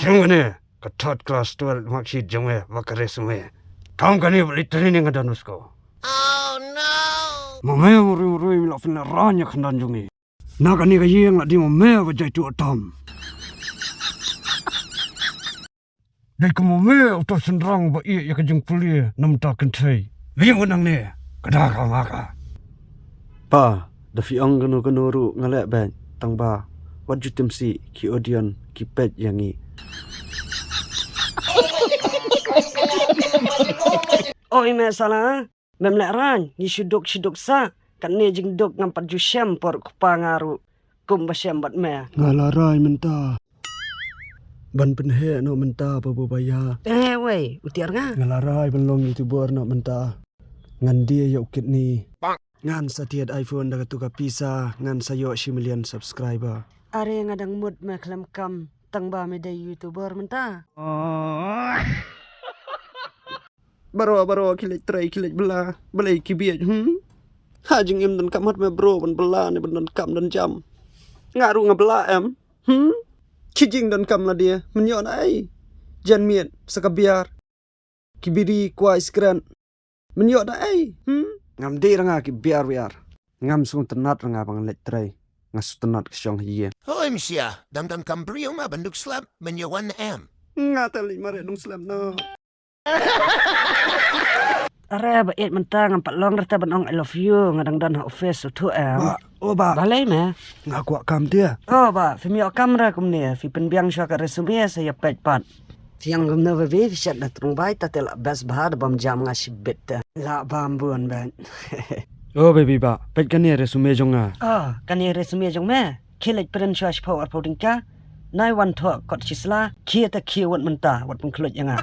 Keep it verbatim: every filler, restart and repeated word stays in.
Tang kane ka third class twelve mark sheet jong me bad ka resume. Kam kane ba leit training ha Don Bosco. Mo me mo rui mo rui mi la pynlehrain ïa ka khyndai jong ngi. Na kane ka ïing la dei mo me ba jai tuh tam. Dei ka mo me uta u shynrang ba ïeh ïa ka jingpule na mynta kynthei. Ïeng wat nangne, ka da ka nga ka. Pa, da phi ong kano kano ruh nga leh beit, tang ba wat ju tim sih ki audience ki peit ïa ngi. Oi me sala, mem lehrain, ngi shu duk shu duk sa. Katne jingduk ngam pat ju shem por kpa nga ruh kum ba shem bad me. Nga la rai mynta ban pynheh noh mynta pa bu ba ïa. Eh wei, u tiar nga. Nga la rai ban long YouTuber noh mynta. Ngan die ïa u kidney. Ngan sa thied iPhone da katu ka pisa, ngan sa ïoh shi million subscriber. Are nga dang mut me khlem kam, tang ba me dei YouTuber mynta. Baroh baroh ki leit trei ki leit bylla, balei ki bieit, hmm? Ha jingim donkam hot me bro ban bylla ne ban donkam don jam. Nga ruh nga bylla em, hmm? Ki jingdonkam la dei, men ïoh na ei? Janmiet, sa ka biar. Ki biri, kwai, sikret. Men ïoh na ei, hmm? Ngam dei ra nga ki biar biar. Ngam sngewtynnat ra nga ba ngan leit trei. Nga sngewtynnat ka shong ha ïing. Hoi msia, dang donkam briew ma ban duk slap, men ïoh wan em. Nga te leit mareh dong slap noh. Are ba ïeit mynta ngam pat long rta ban ong I love you, nga dang don ha office u thuh em. Ba, o ba. Balei me? Nga kwah kam te. O ba, phim ïoh kam re kumne, phi pynbiang shuwa ka resume sa ïa peit pat. Phi ong kumno baby, phi shet na tnum bai, ta te la best bha da bam jam nga shibit te. La bam bun beit. O baby ba, peit kane resume jong nga. O, kane resume jong me. Khie leit print shuwa shiphew arphew tyngka. Nai wan thoh kot shi sla, khie te khie wat mynta, wat pynkhluit ïa nga.